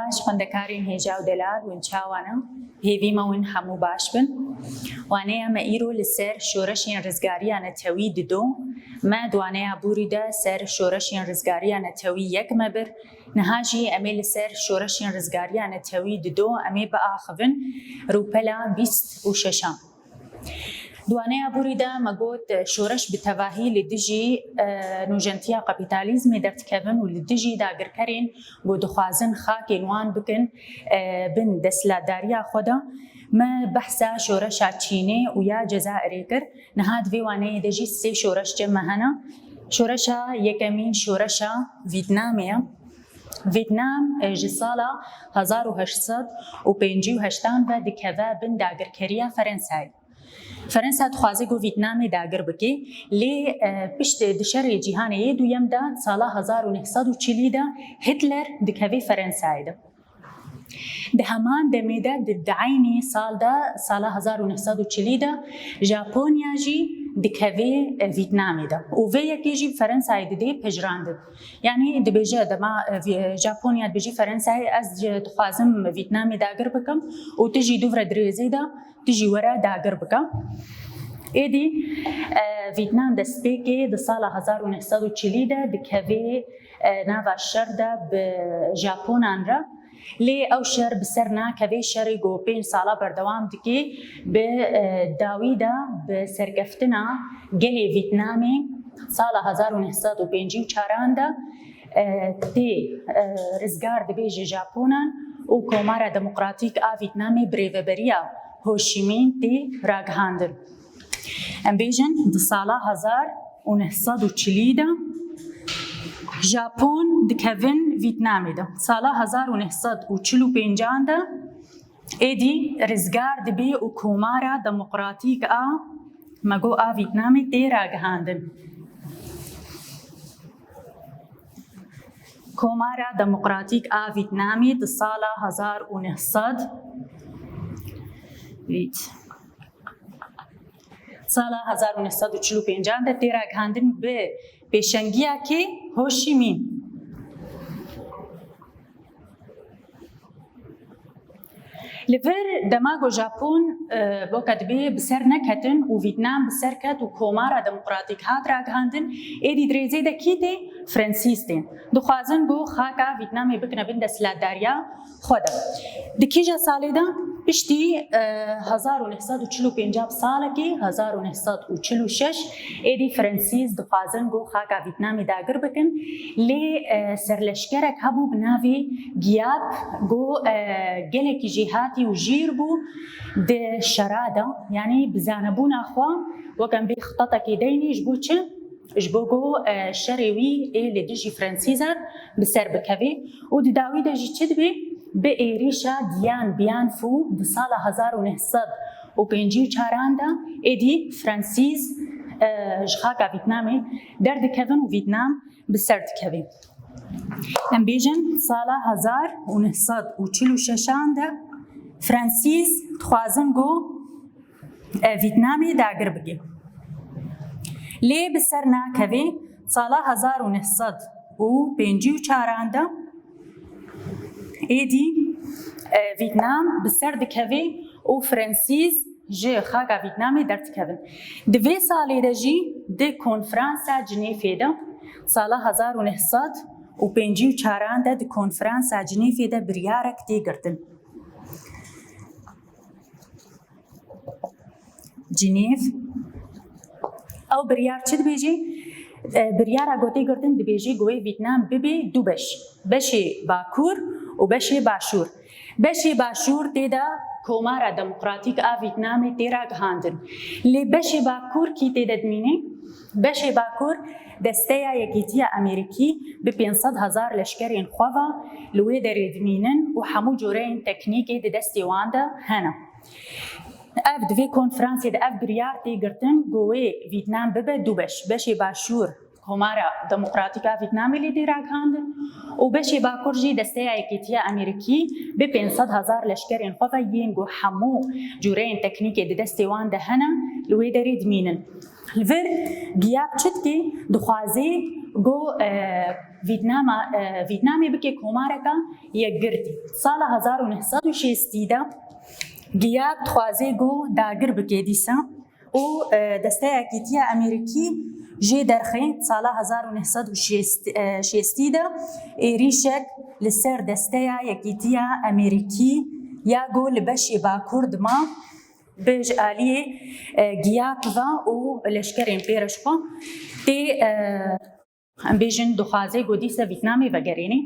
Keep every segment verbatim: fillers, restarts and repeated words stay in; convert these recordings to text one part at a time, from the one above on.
Baş xwendekarên hêja û delal, win çawa ne? Hêvî me win hemû baş bin. Waneya me îro li ser şoreşên rizgariya netewî dido. Me di waneya borî de ser şoreşên rizgariya netewî yek me bir. Niha jî em ê li ser şoreşên rizgariya netewî dido em ê biaxivin rûpela bîst û şeşan. Di waneya borî de me got, şoreş bi tevahî li dijî, e, nûjentiya kapîtalîzmê derdikevin û li dijî dagirkerên ku dixwazin xakên wan bikin, e, bin desthilatdariya xwe de. Me behsa şoreşa Çînê û ya Cezayirê kir. Niha di vê waneyê de jî sê şoreş cem me hene. Şoreşa yekemîn şoreşa Vîtnamê ye. Vîtnam, e, ji sala hezar û heşt sed û pêncî û heştan ve dikeve bin dagirkeriya Ferensayê. Ferensa dixwaze ku Vîtnamê dagir bike, lê, e, piştî di şerê cîhanê yê duyem de, sala hezar û neh sed û çilî de Hitler dikeve Ferensayê de. Di heman demê de, di, di eynî sal de, sala hezar û neh sed û çilî de, Japonya jî dikeve, e, Vîtnamê de. Û vê yekê jî Ferensayê didê pejirandin. Yanî dibêje, dema, e, Vî-, Japonya dibêjî Ferensayê, ez ji, dixwazim Vîtnamê dagir bikim û tu jî dûv re dirêzê de, tu jî were dagir bike. Êdî, e, Vîtnam destpêkê di sala hezar û neh sed û çilî de dikeve, e, nava şer de bi Japonan re. Lê ew şer bi ser nakeve, şerê ku pênc sala berdewam dike, bi, e, dawî de bi serkeftina gelê Vîtnamê sala hezar û neh sed û pêncî û çaran de, e, tê, e, rizgar dibe ji Japonan û Komara Demokratîk a Vîtnamê bi rêveberiya Ho Chi Minh tê ragihandin. Em bêjin di sala hezar û neh sed û çilî de Japon dikevin Vîtnamê de. Sala hezar û neh sed û çil û pêncan de êdî rizgar dibe û Komara Demokratîk a, me got, a Vîtnamê tê ragihandin. Komara Demokratîk a Vîtnamê di sala hezar û neh sed, sala hezar û neh sed û çil û pêncan de tê ragihandin bi pêşengiya kê? Ho Chi Minh. Li vir dema ku Japon, e, boka dibê bi ser neketin û Vîtnam bi ser ket û Komara Demokratîk hat ragihandin, êdî dirêzê de kî tê? Fransîz tên. Dixwazin ku xaka Vîtnamê bikine bin desthilatdariya xwe de. Di kîja salê de? Piştî, e, hezar û neh sed û çil û pênc bi salekê, hezar û neh sed û çil û şeş, êdî Fransîz dixwazin ku xaka Vîtnamê dagir bikin. Lê, e, serleşkerek hebû bi navê Giap, ku, e, gelekî jêhatî û jîr bû di şera de, yanî bi zanebûna xwe, wek em bê xitetekê deynê, ji bo çi? Ji bo ku, e, şerê wî ê li dijî Fransîzan bi ser bikeve û di dawî de jî çi dibe? Bi êrîşa Dien Bien Phu di sala hezar û neh sed û pêncî û çaran de êdî Fransîz, e, ji xaka Vîtnamê derdikevin û Vîtnam bi ser dikeve. Em bêjin sala hezar û neh sed û çil û şeşan de Fransîz dixwazin ku, e, Vîtnamê dagir bike. Lê bi ser nakeve, sala hezar û neh sed û pêncî û çaran de êdî, e, Vîtnam bi ser dikeve û Fransîz ji xaka Vîtnamê derdikevin. Di vê salê de jî di konferansa Cinêfê de, sala hezar û neh sed û pêncî û çaran de di konferansa Cinêfê de biryarek tê girtin. Cinêv. Ew biryar çi dibêje? E, biryara ku tê girtin dibêje ku wê Vîtnam bibe du beş. Beşê Bakur û beşê Başûr. Beşê Başûr tê de Komara Demokratîk a Vîtnamê tê ragihandin. Lê beşê Bakur kî tê de dimîne? Beşê Bakur Desteya Yekîtiya Amerîkî bi pênc sed hezar leşkerên xwe ve li wê derê dimînin û hemû cureyên teknîkê di destê wan de hene. Ev, di vê konferansê de ev biryar tê girtin ku wê Vîtnam bibe du beş, beşê Başûr Komara Demokratîk a Vîtnamê lê tê ragihandin û beşê Bakur jî Desteya Yekîtiya Amerîkî bi pênc sed hezar leşkerên xwe ve yên ku hemû cureyên teknîkê di destê wan de hene, li wê derê dimînin. Li vir Giap çi dike? Dixwaze Got, e, Vîtnama, e, Vîtnamê bike komareka yekgirtî. Sala hezar û neh sed û şêstî de Giyak dixwaze got dagir bike dîsa û, e, Desteya Yekîtiya Amerîkî jê derxê. Sala hezar û neh sed û şêst, e, şêstî de êrîşek li ser Desteya Yekîtiya Amerîkî ya got li beşê bakur dima bi ji aliyê, e, Giyak ve û leşkerên pê re ji xwe tê, e, em bêjin dixwaze got dîsa Vîtnamê vegerêne.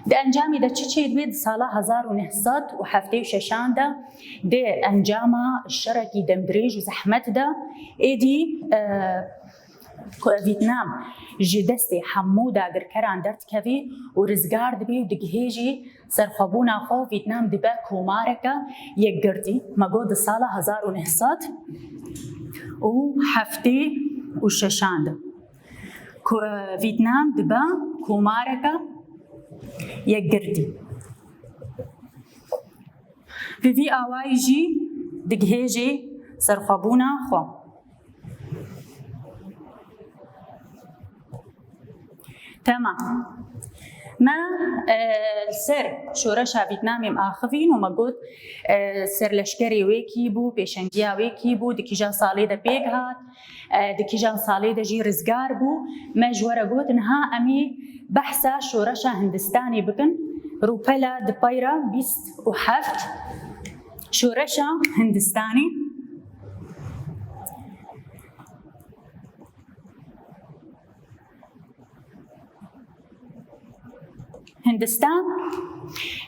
Di encamê de çi çêdibe? Di sala hezar û neh sed û heftê û şeşan de di encama şerekî demdirêj û zehmet de êdî, e, ku Vîtnam ji destê hemû dagirkeran derdikeve û rizgar dibe û digihêje serxwebûna xwe, Vîtnam dibe komareke yekgirtî. Me got di sala hezar û neh sed û heftê û şeşan de ku Vîtnam dibe komareke yekgirtî. Bi vî awayî jî digihêje serxwebûna xwe. Temam. Me, e, li ser şoreşa Vîtnamê em axivîn û me got, e, serleşkerê wê kî bû, pêşengiya wê kî bû, di kîjan salê de pêk hat, e, di kîjan salê de jî rizgar bû. Me ji we re got, niha em ê behsa şoreşa Hindistanê bikin. Rûpela di peyra bîst û heft, şoreşa Hindistanê. Hindistan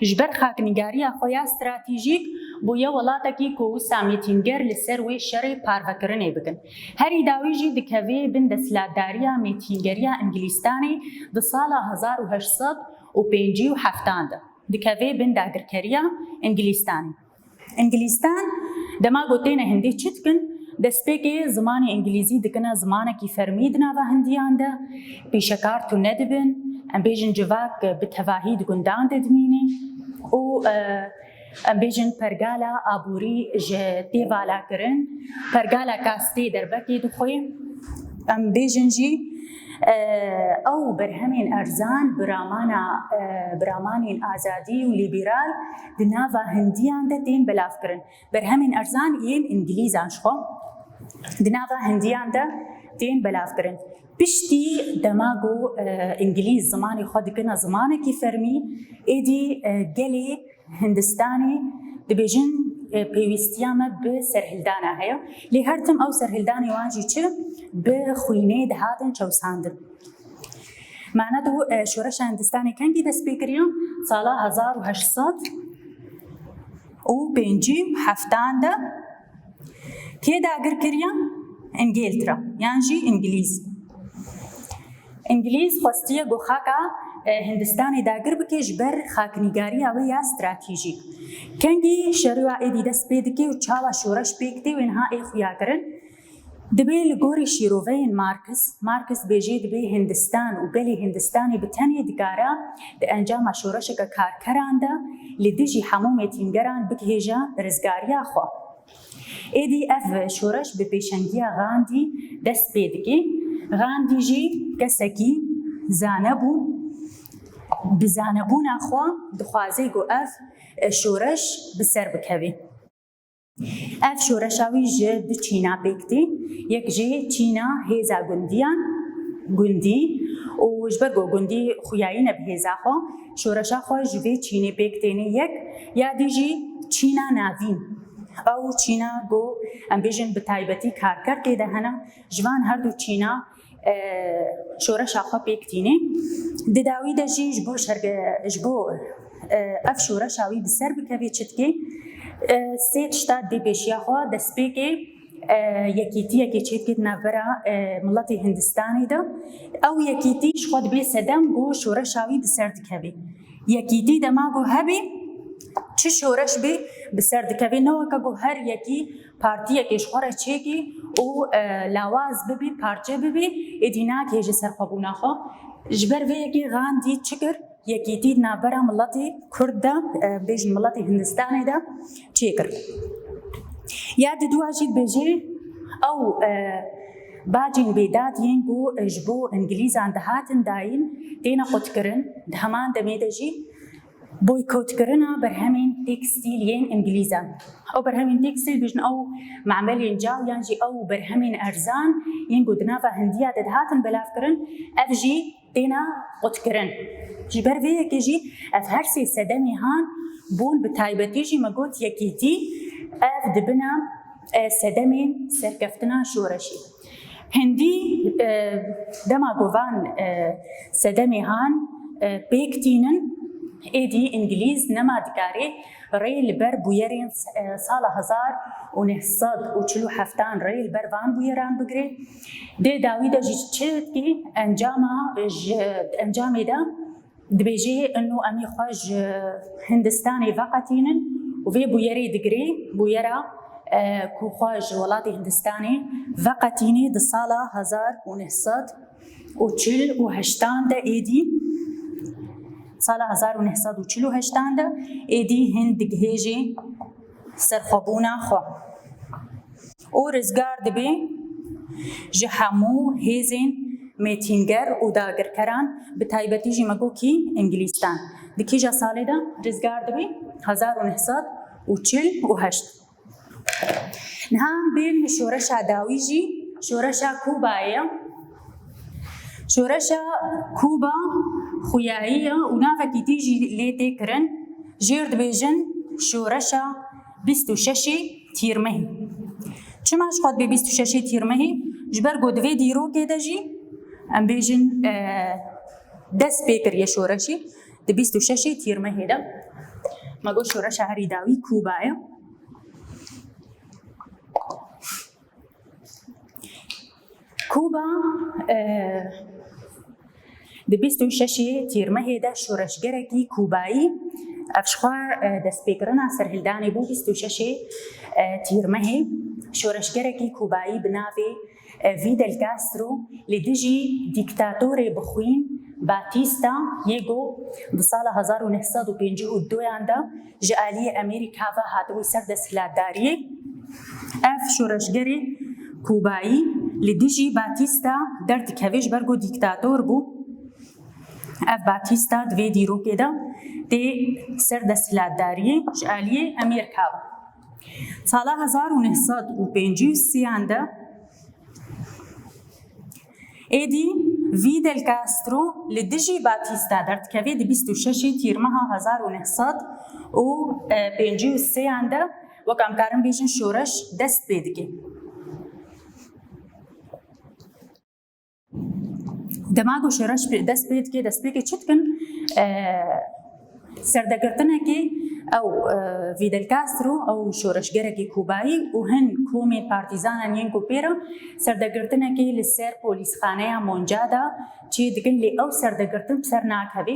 ji ber xaknîgariya xwe ya stratejîk bûye welatekî ku wisa mêtînger li ser wê şerê parvekirinê bikin. Herî dawî jî dikeve bin desthilatdariya mêtîngeriya Îngilîstanê di sala hezar û heşt sed û pêncî û heftan de. Dikeve bin dagirkeriya Îngilîstanê. Îngilîstan dema ku têne hindê çi dikin, destpêkê zimanê îngilîzî dikine zimanekî fermî di nava hindiyan de, pîşekar tune dibin, em bêjin civak bi tevahî di gundan de dimîne û, e, em bêjin pergala aborî ji tê valakirin, pergala kastê derbekê dixwe. Em bêjin jî, e, ew berhemên erzan bi ramana, e, bi ramanên azadî û lîberal di nava hindiyan de tên belavkirin. Berhemên erzan yên îngilîzan ji xwe di nava hindiyan de tên belavkirin. Piştî dema ku, e, îngilîz zimanê xwe dikine zimanekî fermî, êdî, e, gelê Hindistanê dibêjin, e, pêwîstiya me bi serhildana heye. Lê her tim ew serhildanê wan jî çi bi xwînê dihatin çewsandin. Me ne dibû, e, şoreşa Hindistanê kengî dest pê kiriye? Sala hezar û heşt sed û pêncî û heftan de. Kê dagir kiriye? Îngiltere, yan jî îngilîz. Îngilîz xwestiye ku xaka, e, Hindistanê dagir bike ji ber xaknîgariya wê ya stratejîk. Kengî şerê wa êdî dest pê dike û çawa şoreş pêk tê wê niha ê xuya kirin. Dibê li gorî şîroveyên Marx, Marx bêjê dibê Hindistan û gelê Hindistanê bi tenê dikare di encama şoreşeke karkeran de li dijî hemû mêtîngeran bigihêje rizgariya xwe. Êdî ev şoreş bi pêşengiya Gandî dest pê dike. Gandî jî kesekî zane bû. Bi zanebûna xwe dixwaze ku ev şoreş bi ser bikeve. Ev şoreşa wî ji du çîna pêk tê. Yek jê çîna hêza gundiyan, gundî û ji ber ku gundî xuyayî ne bi hêza xwe, şoreşa xwe ji vê çînê pêk têne yek, ya dî jî çîna navîn. Ew çîna ku em bêjin bi taybetî karker tê de hene, ji van her du çîna, e, şoreşa xwe pêk tîne. Di dawî de jî ji bo şerge-, ji bo, e, ev şoreşa wî bi ser bikeve çi dike? E, sê tişta dê pêşiya xwe, destpêkê, e, yekîtiyekê çêdike di navbera, e, miletê Hindistanê de. Ew yekîtî ji xwe dibe sedem ku şoreşa wî bi ser dikeve. Yekîtî dema ku hebe, çi şoreş bê bi ser dikeve. Ne weke ku her yekî partiyekê ji xwe re çêkî û, e, lawaz bibî, parçe bibî, êdî nagihêje serxwebûna xwe. Ji ber vê yekê Gandî çi kir? Yekîtî di navbera miletê Kurd de, e, bêjin miletê Hindistanê de çêkir. Ya di dua jî dibêje ew, e, Bacên bêdad yên ku ji bo Îngilîzan dihatin dayîn têne qutkirin, di heman demê de jî boykotkirina berhemên tekstîl yên Îngilîzan. Ew berhemên tekstîl bêjin ew memelên caw yan jî ew berhemên erzan yên ku di nava Hindiya de dihatin belavkirin, ev jî têne qutkirin. Ji ber vê yekê jî ev her sê sedemê han bûn, bi taybetî jî me got yekîtî, ev dibine, e, sedemên serkeftina şoreşê. Hindî, e, dema ku van, e, sedemê han, e, pêk tînin, êdî Îngilîz nema dikarê rê li ber bûyerên, e, sala hezar û neh sed û çil û heftan rê li ber van bûyeran bigire. Dê dawî de jî çi dikî encama, ji encamê de dibêjê ino em ê xwe ji Hindistanê veqetînin û vê bûyerê digirê, bûyera, e, ku xwe ji welatê Hindistanê veqetînê di sala hezar û neh sed û çil û heştan de êdî, sala hezar û neh sed û çil û heştan de êdî hin digihêjê serxwebûna xwe û rizgar dibe ji hemû hêzên mêtînger û dagirkeran, bi taybetî jî me got kî Îngilîstan. Di kîja salê de rizgar dibe? Hezar û neh sed û çil û heşt. Niha em bên şoreşa dawî jî, şoreşa Kûbayê ye. Şoreşa Kûba xuyayî ye û navekî dî jî lê tê kirin. Jêr dibêjin şoreşa bîst û şeşê Tîrmehê. Çima ji xwe dibê bîst û şeşê Tîrmehê? Ji ber ku di vê dîrokê de jî em bêjin, e, dest pê kiriye şoreşê di bîst û şeşê Tîrmehê de. Me got şoreşa herî dawî Kûba ye. Kûba, e, di bîst û şeşê Tîrmehê de şoreşgerekî Kûbayî, ev ji xwe, e, destpêkirina serhildanê bû bîst û şeşê, e, Tîrmehê, şoreşgerekî Kûbayî bi navê, e, Fidel Castro li dijî dîktatorê bixwîn Batista yê ku di sala hezar û neh sed û pêncî û duyan de ji aliyê Amerîka ve hatibû ser desthilatdariyê. Ev şoreşgerê Kûbayî li dijî Batista derdikeve ji ber ku dîktator bû. Ev Batista di vê dîrokê de tê ser desthilatdariyê ji aliyê Amerîka ve. Sala hezar û neh sed û pêncî û sêyan de êdî Fidel Castro li dijî Batista derdikeve di bîst û şeşê Tîrmeha hezar û neh sed û pêncî û sêyan de, wek em karin bêjin, şoreş dest pê dike. Dema ku şoreş pê-, dest pê dike, destpêkê çi dikin? E, serdegirtinekê ew, e, Fidel Castro, ew şoreşgerekî Kûbayî û hin komên partîzanan yên ku pê re serdegirtinekê li ser polîsxaneya Moncada çê dikin, lê ew serdegirtin bi ser nakeve.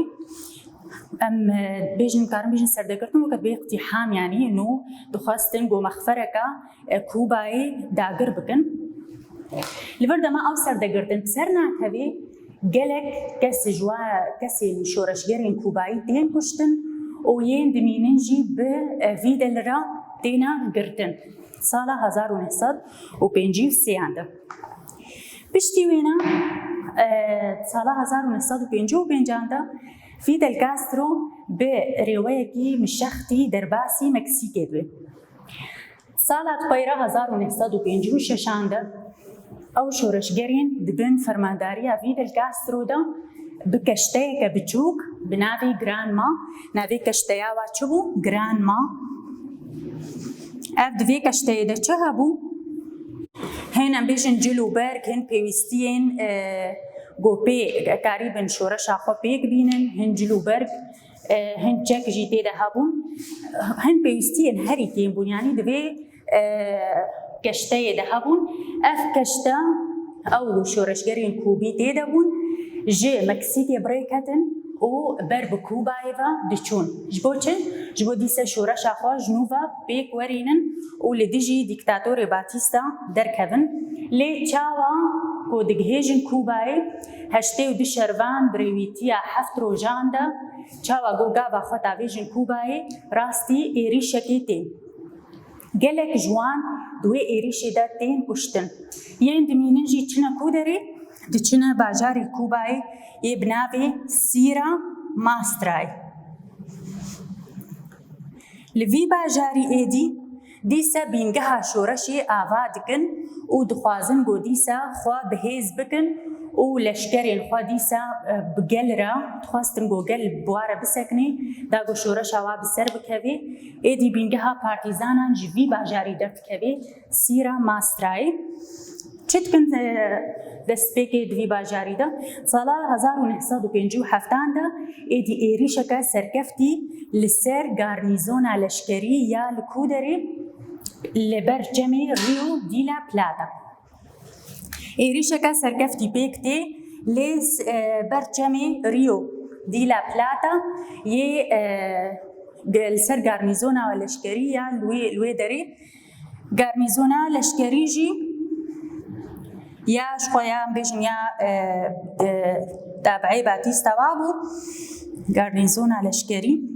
Em, e, bêjin, karin bêjin serdegirtin weke bê îqtîham, yanî nû dixwestin ku mexfereka, e, Kûbayê dagir bikin. Li vir dema ew serdegirtin bi ser nakevê, gelek kes ji wa kesên şoreşgerên Kûbayî tên kuştin û yên dimînin jî bi, e, Fidel re têne girtin. Sala hezar û neh sed û pêncî û sêyan de. Piştî wêna, e, sala hezar û neh sed û pêncî û pêncan de Fidel Castro bi rêweyekî mişextî derbasî Meksîkê dibe. Sala di peyra hezar û neh sed û pêncî û şeşan de ew şoreşgerên di bin fermandariya Fidel Castro de bi keşteyeke biçûk bi navê Granma, navê keşteya wa çi bû? Granma. Ev di vê keşteyê de çi hebû? Hin em bêjin cil û berg, hin pêwîstiyên, e, ku pê karîbin şoreşa xwe pêk bînin, hin cil û berg, e, hin çek jî tê de hebûn. Hin pêwîstiyên herî kêm bûn, yanî di vê, e, keşteyê de hebûn. Ev keşte ew şoreşgerên Kûbî tê de bûn, ji Meksîkê bi rê ketin û ber bi Kûbayê ve diçûn. Ji bo çi? Ji bo dîse şoreşa xwe ji nû ve pêk werînin û li dijî dîktatorê Batîsta derkevin. Lê çawa ku digihêjin Kûbayê, heştê û du şervan bi rêwîtiya heft rojan de çawa ku gava xwe davêjin Kûbayê, rastî êrîşekê tên. Gelek ji wan di wê êrîşê de tên kuştin. Yên dimînin jî çine ku derê? Diçine bajarê Kûbayê yê bi navê Sîra Mastrayê. Li vî bajarî êdî dîse bîngeha şoreşê ava dikin û dixwazin ku dîsa xwe bi hêz bikin û leşkerên xwe dîsa, e, bi gel re dixwestin ku gel bi wa re bisekinê, da ku şoreşa wa bi ser bikevê. Êdî bîngeha partîzanan ji vî bajarî derdikevê, Sîra Mastrayê. Çi dikin, e, destpêkê di vî bajarî de? Sala hezar û neh sed û pêncî û heft de êdî êrîşeke serkeftî li ser garnîzona leşkerî ya li Kûderê li ber çemê Rio de la Plata. Êrîşeke serkeftî pêk tê lê, e, ber çemê Rio de la Plata yê, e, li ser garnîzona leşkerî ya li wê, li wê derê. Garnîzona leşkerî jî ya ji xwe ya, em bêjin ya, e, e, tabiê Batîsta wa bû, garnîzona leşkerî.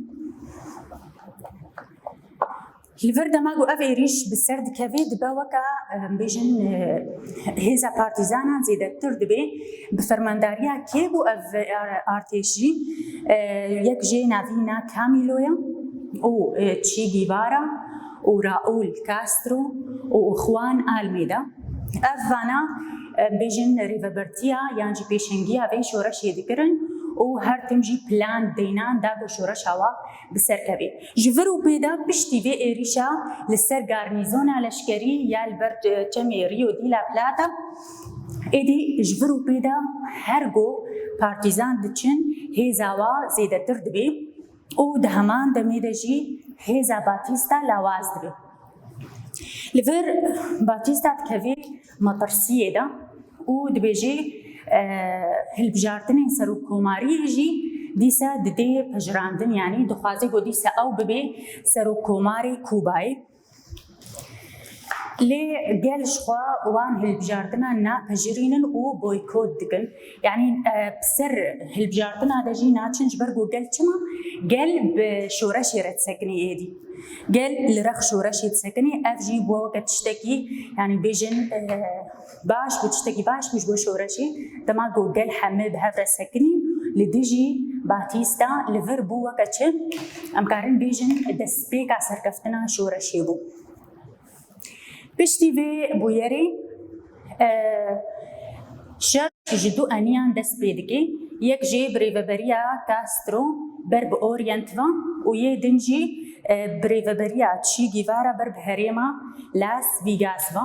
Li vir dema ku ev êrîş bi ser dikeve, dibe weke, em bêjin, e, hêza partîzanan zêdetir dibe. Bi fermandariya kê bû ev, e, artêş jî? E, yek jê navîna Camilo ye û, e, Che Guevara û Raul Castro û Juan Almeida. Ev vana, em bêjin, rêvebertiya yan jî pêşengiya vê şoreşê dikirin û her tim jî plan deynan da ku şoreşa wa bi ser kevê. Ji vir û pê de piştî vê êrîşa li ser garnîzona leşkerî ya li ber, e, çemê Rio de la Plata, êdî ji vir û pê de her ku partîzan diçin, hêza wa zêdetir dibe û di heman demê de jî hêza Batîsta lawaz dibe. Li vir Batîsta dikeve metirsiyê de û dibêje, e, hilbijartinên serokkomariyê jî dîsa didê pejirandin, yanî dixwaze ku dîsa ew bibe serokkomarê Kûbayê. Lê gel ji xwe wan hilbijartinan napejirînin û boykot dikin. Yanî, e, bi ser hilbijartina de jî naçin, ji ber ku gel çima? Gel bi şoreşê re disekinê êdî. Gel li rex şoreşê disekinê, ev jî bû weke tiştekî, yanî bêjin, e, baş bû, tiştekî baş bû ji bo şoreşê. Dema ku gel heme bi hev re sekinî, li dijî Batîsta li vir bû weke çi? Em karin bêjin destpêka serkeftina şoreşê bû. Piştî vê bûyerê, e, şer ji du eniyan dest pê dike. Yek jê bi rêveberiya Castro ber bi Orient ve û yê din jî, e, bi rêveberiya Che Guevara ber bi herêma Las Vegas ve.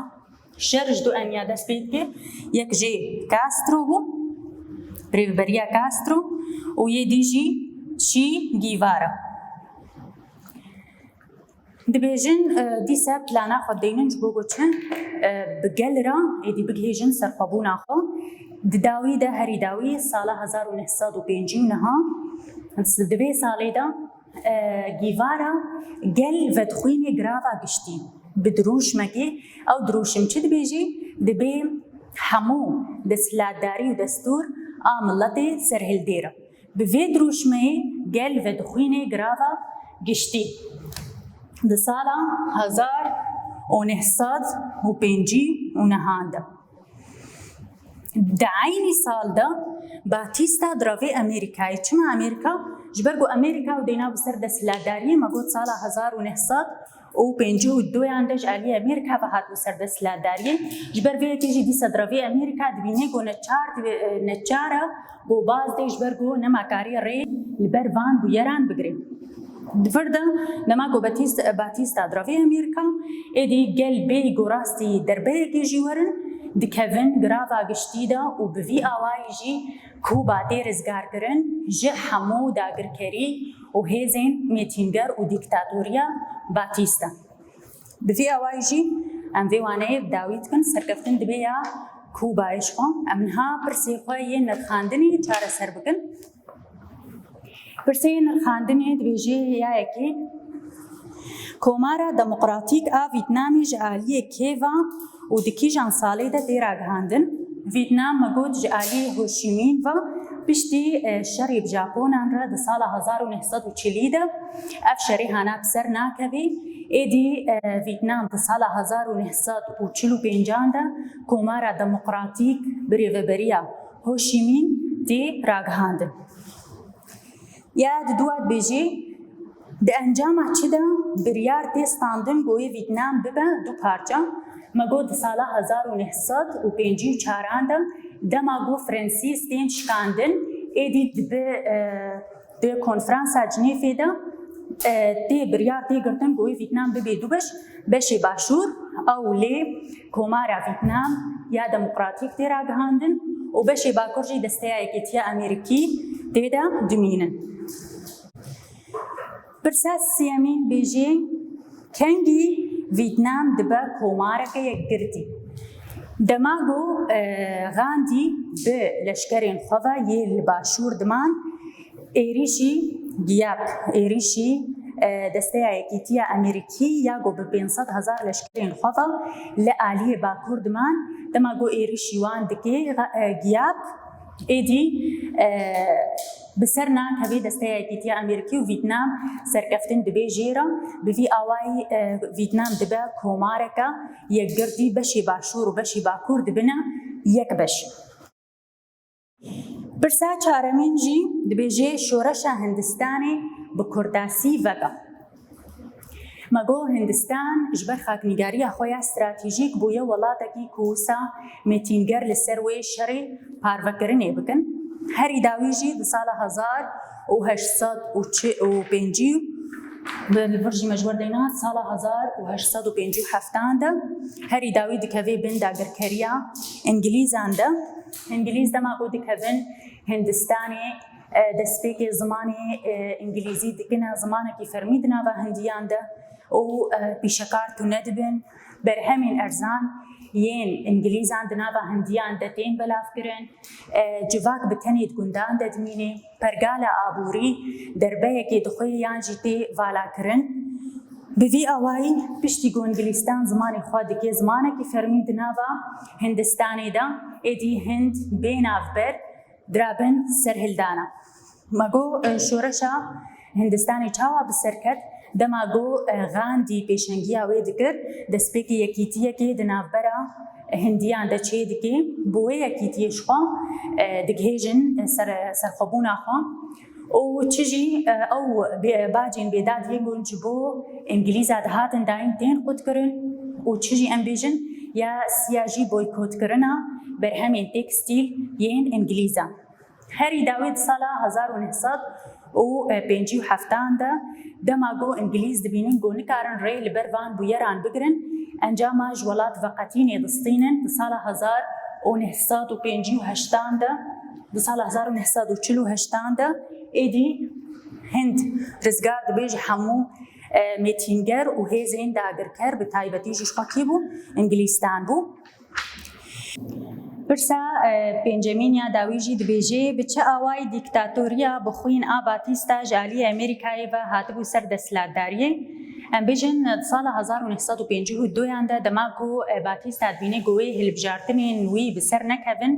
Şer ji du eniya dest pê dike. Yek jê Castro bû, bi rêveberiya Castro û yê dî jî Che Guevara. Dibêjin, e, dîsa plana xwe deynin ji bo ku çi, e, bi gel re êdî bigihêjin serxwebûna xwe. Di dawî de, herî dawî sala hezar û neh sed û pêncî û neh, di vê salê de, e, Guevara gel vedixwînê girava giştî bi dirûşmekê. Ew dirûşim çi dibêjî? Dibê hemû desthilatdarî û destûr a miletê serhildêr e. Bi vê dirûşmeyê gel vedixwînê girava giştî di sala hezar û neh sed û pêncî û nehan de. Di eynî sal de Batîsta di revê Amerîkayê. Çima Amerîka? Ji ber ku Amerîka û deyna bi ser desthilatdariyê, me got sala hezar û neh sed û pêncî û duyan de ji aliyê Amerîka ve hatibû ser desthilatdariyê. Ji ber vê yekê jî dîsa di revê Amerîka dibîne ku neçar dibe, neçar e ku baz de ji ber ku nema kariye rê li ber van bûyeran bigire. Di vir de nema ku Batîst-, Batîsta di revê Amerîka, êdî gel bêyî ku rastî derbeyekê jî werin, dikevin girava giştî de û bi vî awayî jî Kûba tê rizgarkirin ji hemû dagirkerî û hêzên mêtînger û dîktatoriya Batîsta. Bi vî awayî jî em vê waneyê bi dawî dikin, serkeftin dibe ya Kûbayê ji xwe. Em niha pirsê xwe yên nirxandinê çareser bikin. Pirsê yên nirxandinê dibêje ya yekê, Komara Demokratîk a Vîtnamê ji aliyê kê ve û di kîjan salê de tê ragihandin? Vîtnam me got ji aliyê Ho Chi Minh ve Piştî e, şerê bi Japonan re di sala hezar û neh sed û çilî de ev şerê hana bi ser nakevê. Êdî e, Vîtnam di sala hezar û neh sed û çil û pêncan de Komara Demokratîk bi rêveberiya Ho Chi Minh tê ragihandin. Ya di dua dibêjê, di encama çi de biryar tê standin ku yê Vîtnam bibe du parça? Me got di sala hezar û neh sed û pêncî û çaran de, dema ku Fransîz tên şikandin, êdî dibe, e, di konferansa Cinêfê de, e, tê biryar tê girtin ku yê Vîtnam bibe du beş, beşê başûr, ew lê Komara Vîtnam ya Demokratîk tê ragihandin û beşê bakur jî Desteya Yekîtiya Amerîkî tê de dimînin. Pirsa siyemîn bêjê, kengî Vîtnam dibe komareke yekgirtî? Dema ku, e, Gandî bi leşkerên xwe ve yê li başûr diman, êrîşî Giap, êrîşî, e, Desteya Yekîtiya Amerîkî ya ku bi pênc sed hezar leşkerên xwe ve li aliyê bakur diman, dema ku êrîşî wan dike, e, Giap, êdî, e, bi ser nakevê Desteya Yekîtiya Amerîkî û Vîtnam serkeftin dibe jê re. Bi vî awayî, e, Vîtnam dibe komareke yekgirtî, beşê başûr û beşê bakur dibine yek beş. Pirsa çaremîn jî dibêje şoreşa Hindistanê bi kurtasî veke. Me got Hindistan ji ber xaknîgariya xwe ya stratejîk bûye welatekî ku wisa mêtînger li ser wê şerê parvekirinê bikin. Herî dawî jî di sala hezar û heşt sed û pêncî, li vir jî me ji we re deyna, sala hezar û heşt sed û pêncî û heftan de herî dawî dikeve bin dagirkeriya Îngilîzan de. Îngilîz dema ku dikevin Hindistanê, e, destpêkê zimanê, e, Îngilîzî dikine zimanekî fermî di nava Hindiyan de û, e, pîşekar tune dibin. Berhemên erzan yên Îngilîzan di nava Hindiyan de tên belavkirin. E, civak bi tenê di gundan de dimîne. Pergala aborî derbeyekê dixwe yan jî tê valakirin. Bi vî awayî piştî ku Îngilîstan zimanê xwe dike zimanekî fermî di nava Hindistanê de, êdî Hind bê navber dirabin serhildana. Me got, e, şoreşa Hindistanê çawa bi ser ket? Dema got, e, Gandî pêşengiya wê dikir, destpêkê yekîtiyekê di navbera Hindiyan de çê dike, bi wê yekîtiyê ji xwe, e, digihêjin ser, serxwebûna xwe. Û çi jî, e, ew bê-, bacên bêdad yên ku ji bo Îngilîza dihatin dayîn tên qutkirin û çi jî em bêjin ya siya jî boykotkirina berhemên tekstîl yên Îngilîza. Herî dawî di sala hezar û neh sed û pêncî û heftan de dema ku Îngilîz dibînin ku nikarin rê li ber van bûyeran bigirin, encama ji welat veqetînê distînin. Di sala hezar û neh sed û pêncî û heştan de, di sala hezar û neh sed û çil û heştan de êdî Hind rizgar dibe ji hemû, e, mêtînger û hêzên dagirker, bi taybetî jî ji xwe kî bû? Îngilîstan bû. Pirsa, e, pêncemîn ya dawî jî dibêje, bi çi awayî dîktatoriya bi xwîn a Batîsta ji aliyê Amerîkayê ve hatibû ser desthilatdariyê? Em bêjin, di sala hezar û neh sed û pêncî û duyan de dema ku, e, Batîsta dibîne ku wê hilbijartinên wî bi ser nekevin,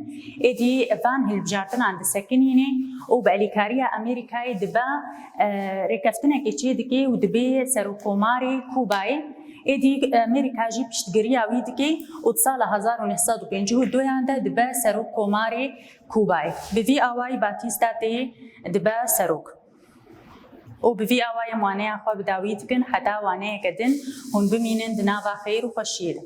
êdî van hilbijartinan disekinîne û bi alîkariya Amerîkayê dibe, e, rêkeftinekê çê dike û dibe serokkomarê Kûbayê. Êdî Amerîka jî piştgiriya wî dike û di sala hezar û neh sed û pêncî û duyan de dibe serokkomarê Kûbayê. Bi vî awayî Batîsta tê dibe serok. Û bi vî awayî em waneya xwe bi dawî dikin heta waneyeke din hûn bimînin di nava xêr û xweşiyê de.